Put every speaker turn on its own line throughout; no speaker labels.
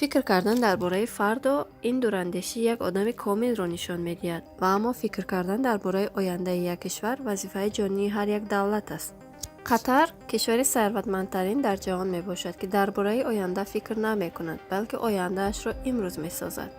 Фикр кардан дар бораи фардо ин дурандешии як одами комилро нишон медиҳад, ва аммо фикр кардан дар бораи ояндаи як кишвар вазифаи ҷонии ҳар як давлат аст. Қатар кишвари сарватмандтарин дар ҷаҳон мебошад, ки дар бораи оянда фикр намекунад, балки ояндаашро имрӯз месозад.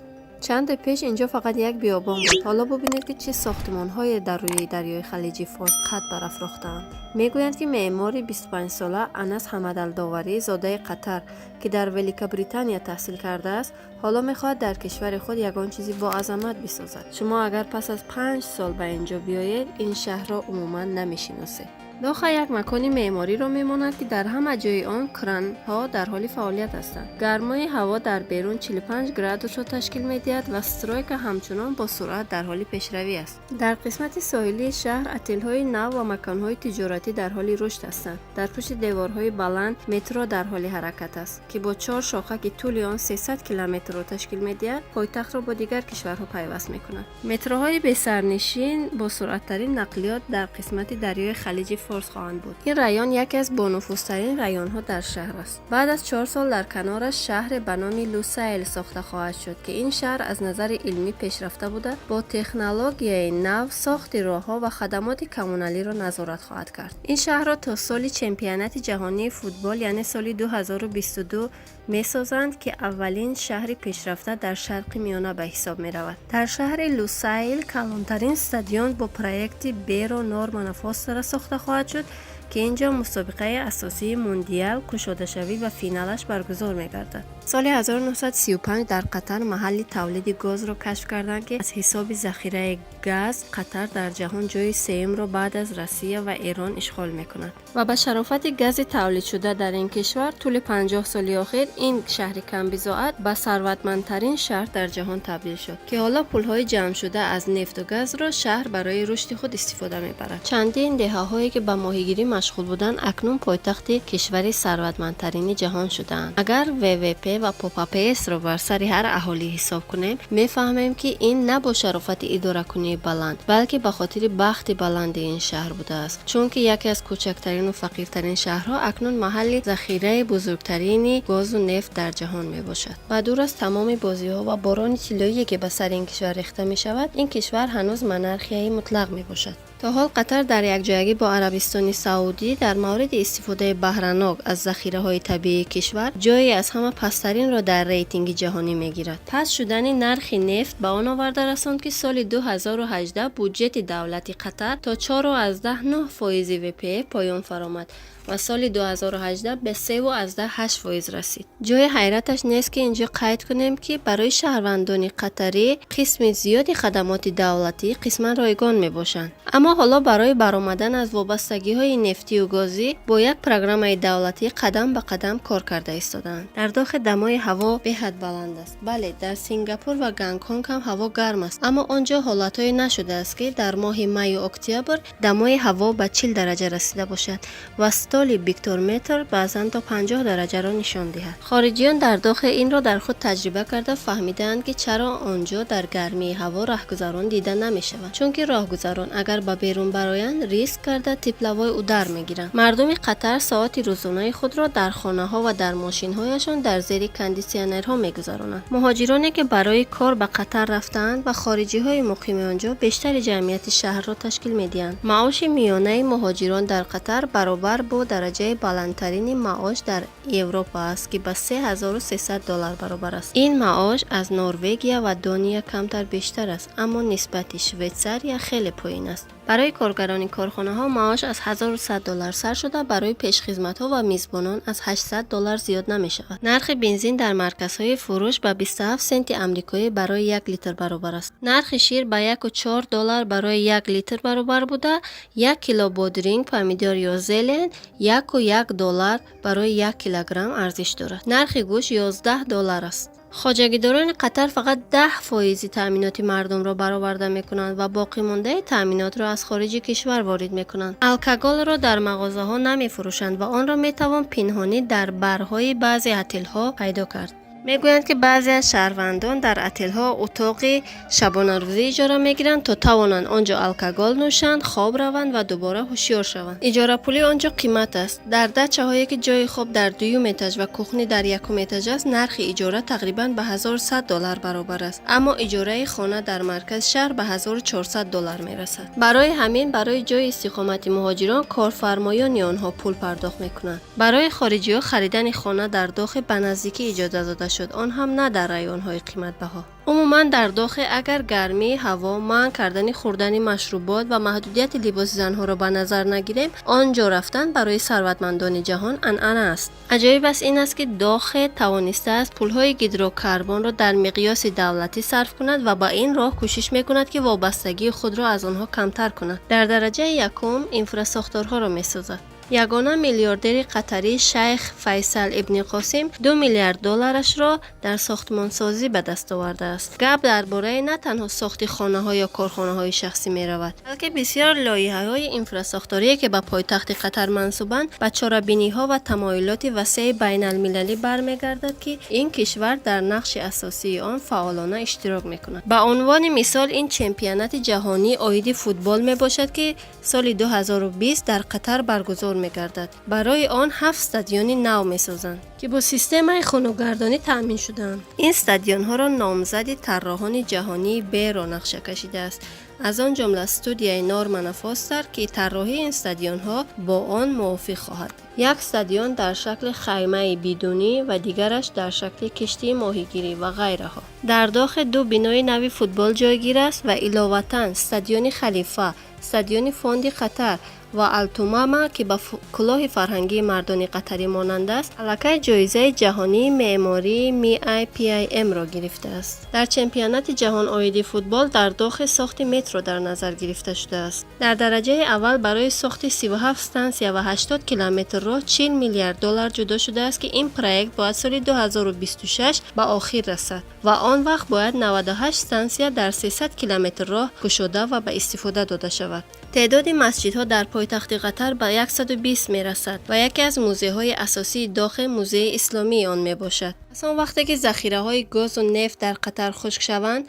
Чанде пеш инҷо фақат як биёбон буд. Ҳоло бубинед, ки чӣ сохтмонҳое дар рӯи дарёи Халиҷи Форс қад барафрохтаанд. Мегӯянд, ки меъмори 25-сола Анас Ҳамадалдоварӣ, зодаи Қатар, ки дар Великобритания таҳсил кардааст, ҳоло мехоҳад дар кишвари худ ягон чизи боазамат бисозад. Шумо агар пас аз 5 сол ба ин ҷо биёед, ин шаҳрро умуман намешиносед. Доха як макони меъмориро мемонад, ки дар ҳама ҷои он кранҳо дар ҳоли фаъолият ҳастанд. Гармои ҳаво дар берун 45 градусро ташкил медиҳад ва стройка ҳамчунон бо суръат дар ҳоли пешравӣ аст. Дар қисмати соҳилии шаҳр отелҳои нав ва маконҳои тиҷоратӣ дар ҳоли рушд ҳастанд. Дар пушти деворҳои баланд метро дар ҳоли ҳаракат аст, ки бо чор шоха, ки тӯли он 300 километрро ташкил медиҳад, пойтахтро бо дигар кишварҳо пайваст мекунад. Метроҳои бесарнишин босуръаттарин нақлиёт дар қисмати дарёи Халиҷи Форс хоҳанд буд. Ин район яке аз бонуфузтарин районҳо дар шаҳр аст. Баъд аз 4 сол дар канораш шаҳре ба номи Лусайл сохта хоҳад шуд, ки ин шаҳр аз назари илмӣ пешрафта буда, бо технологияи нав сохти роҳҳо ва хадамоти коммуналиро назорат хоҳад кард. Ин шаҳрро то соли чемпионати ҷаҳонии футбол, яъне соли 2022 месозанд, ки аввалин шаҳри пешрафта дар Шарқи Миёна ба ҳисоб меравад. Дар шаҳри Лусайл калонтарин стадион бо проекти Беро Нормана Фостера сохта хоҳад шуд, ки ин ҷо мусобиқаи асосии мундиал, кушодашавӣ ва финалаш баргузор мегардад. Соли 1935 дар Қатар маҳалли тавлиди гозро кашф карданд, ки аз ҳисоби захираи газ Қатар дар ҷаҳон ҷои сеюмро баъд аз Россия ва Эрон ишғол мекунад. Ва ба шарофати гази тавлидшуда дар ин кишвар тӯли 50 соли охир ин шаҳри камбизоат ба сарватмандтарин шаҳр дар ҷаҳон табдил шуд, ки ҳоло пулҳои ҷамъшуда аз нефту газро шаҳр барои рушди худ истифода мебарад. Чандин деҳаҳое, ки ба моҳигирӣ машғул буданд, акнун пойтахти кишвари сарватмандтарини ҷаҳон шудаанд. Агар ВВП ва ППС-ро бар сари ҳар аҳолӣ ҳисоб кунем, мефаҳмем, ки ин на бо шарофати идоракунии баланд, балки ба хотири бахти баланди ин шаҳр будааст, чунки яке аз кӯчактарину фақиртарин шаҳрҳо акнун маҳалли захираи бузургтарини гозу нефт дар ҷаҳон мебошад. Ба дур аз тамоми бозиҳо ва борони тиллоие, ки ба сари ин кишвар рехта мешавад, ин кишвар ҳанӯз монархияи мутлақ мебошад. То ҳол Қатар дар якҷоягӣ бо Арабистони Саудӣ дар мавриди истифодаи баҳранок аз захираҳои табиии кишвар ҷойе аз ҳама пасттаринро дар рейтинги ҷаҳонӣ мегирад. Паст шудани нархи нефт ба он оварда расонд, ки соли 2018 буҷети давлати Қатар то 4,9 фоизи ВП поён фаромад ва соли 2018 ба 3,8 фоиз расид. Ҷои ҳайраташ нест, ки инҷо қайд кунем, ки барои шаҳрвандони қатарӣ қисми зиёди хадамоти давлатӣ қисман ройгон мебошанд. Аммо ҳоло барои баромадан аз вобастагиҳои нефтию гозӣ бо як программаи давлатӣ қадам ба қадам кор карда истодаанд. Дар Доха дамои ҳаво беҳад баланд аст. Бале, дар Сингапур ва Гонконг ҳам ҳаво гарм аст, аммо он ҷо ҳолатҳое нашудааст, ки дар моҳи маю октябр дамои ҳаво ба 40 дараҷа расида бошад ва столи бикторметр баъзан то 50 дараҷаро нишон диҳад. Хориҷиён дар Доха инро дар худ таҷриба карда фаҳмидаанд, ки чаро он ҷо дар гармии ҳаво раҳгузарон дида намешаванд, чунки роҳгузарон агар ба берун бароянд, риск карда тепловой удар мегиранд. Мардуми Қатар соати рӯзонаи худро дар хонаҳо ва дар мошинҳояшон дар зери кондитсионерҳо мегузаронанд. Муҳоҷироне, ки барои кор ба Қатар рафтаанд, ва хориҷиҳои муқими он ҷо бештари ҷамъияти шаҳрро ташкил медиҳанд. Маоши миёнаи муҳоҷирон дар Қатар баробар бо дараҷаи баландтарини маош дар Европа аст, ки ба 3300 доллар баробар аст. Ин маош аз Норвегия ва Дания камтар бештар аст, аммо нисбати Швейтсария хеле поин аст. Барои коргарони корхонаҳо маош аз 1100 доллар сар шуда, барои пешхизматҳо ва мизбонон аз 800 доллар зиёд намешавад. Нархи бензин дар марказҳои фурӯш ба 27 сенти амрикоӣ барои як литр баробар аст. Нархи шир ба 1,4 доллар барои як литр баробар буда, як кило бодринг, помидор ё зелень 1,1 доллар барои як килограмм арзиш дорад. Нархи гӯшт 11 доллар аст. Хоҷагидорони Қатар фақат 10 фоизи таъминоти мардумро бароварда мекунанд ва боқимондаи таъминотро аз хориҷи кишвар ворид мекунанд. Алкоголро дар мағозаҳо намефурӯшанд ва онро метавон пинҳонӣ дар барҳои баъзе ҳотелҳо пайдо кард. Мегӯянд, ки баъзе аз шаҳрвандон дар отелҳо утоқи шабонарӯзӣ иҷора мегиранд, то тавонанд он ҷо алкогол нӯшанд, хоб раванд ва дубора ҳушёр шаванд. Иҷорапулии он ҷо қимат аст. Дар дачаҳое, ки ҷойи хоб дар дуюм этаж ва кухня дар якум этаж аст, нархи иҷора тақрибан ба 1100 доллар баробар аст, аммо иҷораи хона дар маркази шаҳр ба 1400 доллар мерасад. Барои ҳамин барои ҷойи истиқомати муҳоҷирон корфармоёни онҳо пул пардохт мекунанд. Барои хориҷиҳо харидани хона дар Дохе ба наздикӣ иҷоза дода шуд, он ҳам на дар районҳои қиматбаҳо. Умуман, дар Дохе агар гармии ҳаво, манъ кардани хӯрдани машрубот ва маҳдудияти либоси занҳоро ба назар нагирем, он ҷо рафтан барои сарватмандони ҷаҳон анъана аст. Аҷоибаш ин аст, ки Дохе тавонистааст пулҳои гидрокарбонро дар миқёси давлатӣ сарф кунад ва ба ин роҳ кӯшиш мекунад, ки вобастагии худро аз онҳо камтар кунад. Дар дараҷаи якум инфрасохторҳоро месозад. Ягона миллиардери қатарӣ, шайх Файсал ибни Қосим, 2 миллиард долларашро дар сохтмонсозӣ ба даст овардааст. Гап дар бораи на танҳо сохти хонаҳо ё корхонаҳои шахсӣ меравад, балки бисёр лоиҳаҳои инфрасохторие, ки ба пойтахти Қатар мансубанд, ба чорабиниҳо ва тамоюлоти васеи байналмилалӣ бармегардад, ки ин кишвар дар нақши асосии он фаъолона иштирок мекунад. Ба унвони мисол, ин чемпионати ҷаҳонӣ оиди футбол мебошад, ки соли 2020 дар Қатар баргузор мегардад. Барои он ҳафт стадиони нав месозанд, ки бо системаи хунукгардонӣ таъмин шудаанд. Ин стадионҳоро номзади тарроҳони ҷаҳонии Беро нақша кашидааст, аз он ҷумла студияи Нормана Фостер, ки тарроҳии ин стадионҳо бо он мувофиқ хоҳад. Як стадион дар шакли хаймаи бидунӣ ва дигараш дар шакли киштии моҳигирӣ ва ғайраҳо. Дар Дохе ду бинои нави футбол ҷойгир аст ва иловатан стадиони Халифа, стадиони Фонди Қатар ва Алтумама, ки ба кӯлоҳи фарҳангии мардони қатарӣ монанд аст, аллакай ҷоизаи ҷаҳонии меъмории MIPIM-ро гирифтааст. Дар чемпионати ҷаҳон оиди футбол дар Дохе сохти метро дар назар гирифта шудааст. Дар дараҷаи аввал барои сохти 37 стансия ва 80 километр роҳ 40 миллиард доллар ҷудо шудааст, ки ин проект бояд соли 2026 ба охир расад ва он вақт бояд 98 стансия дар 300 километр роҳ кушода ва ба истифода дода шавад. Теъдоди масҷидҳо дар пойтахти Қатар ба 120 мерасад ва яке аз музейҳои асосии Дохе музеи исломии он мебошад. Пас он вақте ки захираҳои гозу нефт дар Қатар хушк шаванд,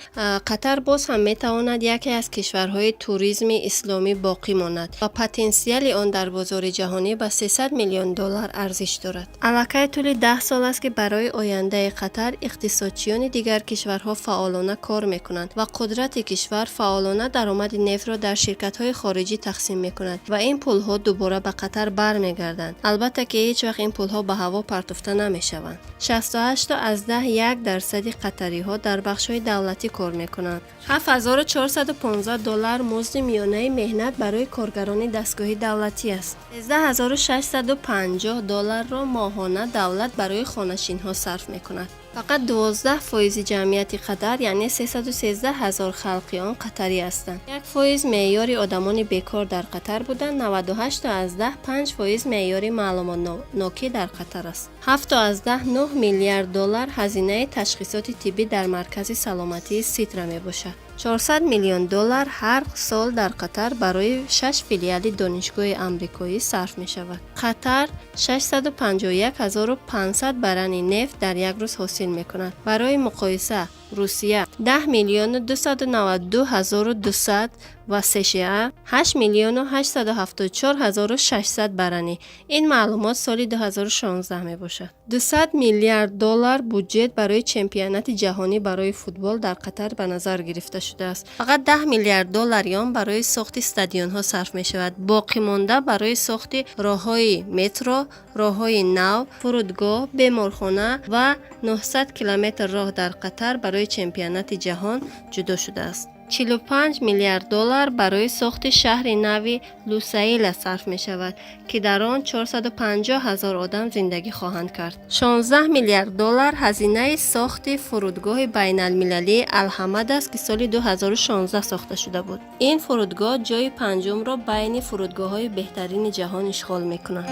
Қатар боз ҳам метавонад яке аз кишварҳои туризми исломӣ боқӣ монад ва потенсиали он дар бозори ҷаҳонӣ ба 300 миллион доллар арзиш дорад. Аллакай тӯли 10 сол аст, ки барои ояндаи Қатар иқтисодчиёни дигар кишварҳо фаъолона кор мекунанд ва қудрати кишвар фаъолона даромади нефтро дар ширкатҳои хориҷӣ тақсим мекунад ва ин пулҳо дубора ба Қатар бармегарданд. Албатта, ки ҳеҷ вақт ин пулҳо ба ҳаво партофта намешаванд. 68,1 дарсади қатариҳо дар бахшҳои давлатӣ кор мекунанд. 7415 доллар музди миёнаи меҳнат барои коргарони дастгоҳи давлатӣ аст. 13 650 долларро моҳона давлат барои хонашинҳо сарф мекунад. Фақат 12 фоизи ҷамъияти Қатар, яъне 313 ҳазор халқи он, қатарӣ ҳастанд. 1 фоиз меъёри одамони бекор дар Қатар буда, 98,5 фоиз меъёри маълумотнокӣ дар Қатар аст. 7,9 миллиард доллар ҳазинаи ташхисоти тиббӣ дар маркази саломатии Ситра мебошад. 400 миллион доллар ҳар сол дар Қатар барои шаш филиали донишгоҳи амрикоӣ сарф мешавад. Қатар 651 500 барани нефт дар як рӯз ҳосил мекунад. Барои муқоиса, Русия 10 миллиону 292 ҳазору 200 ва США 8 миллиону 874 ҳазору 600 барани. Ин маълумот соли 2016 мебошад. 200 миллиард доллар буҷет барои чемпионати ҷаҳонӣ барои футбол дар Қатар ба назар гирифта шудааст. Фақат 10 миллиард доллари он барои сохти стадионҳо сарф мешавад, боқимонда барои сохти роҳҳои метро, роҳҳои нав, фурудгоҳ, беморхона ва 900 километр роҳ дар Қатар барои чемпионати ҷаҳон ҷудо шудааст. 45 миллиард доллар барои сохти шаҳри нави Лусаила сарф мешавад, ки дар он 450 ҳазор одам зиндагӣ хоҳанд кард. 16 миллиард доллар ҳазинаи сохти фурудгоҳи байналмилалии Алҳамад аст, ки соли 2016 сохта шуда буд. Ин фурудгоҳ ҷойи панҷумро байни фурудгоҳҳои беҳтарини ҷаҳон ишғол мекунад.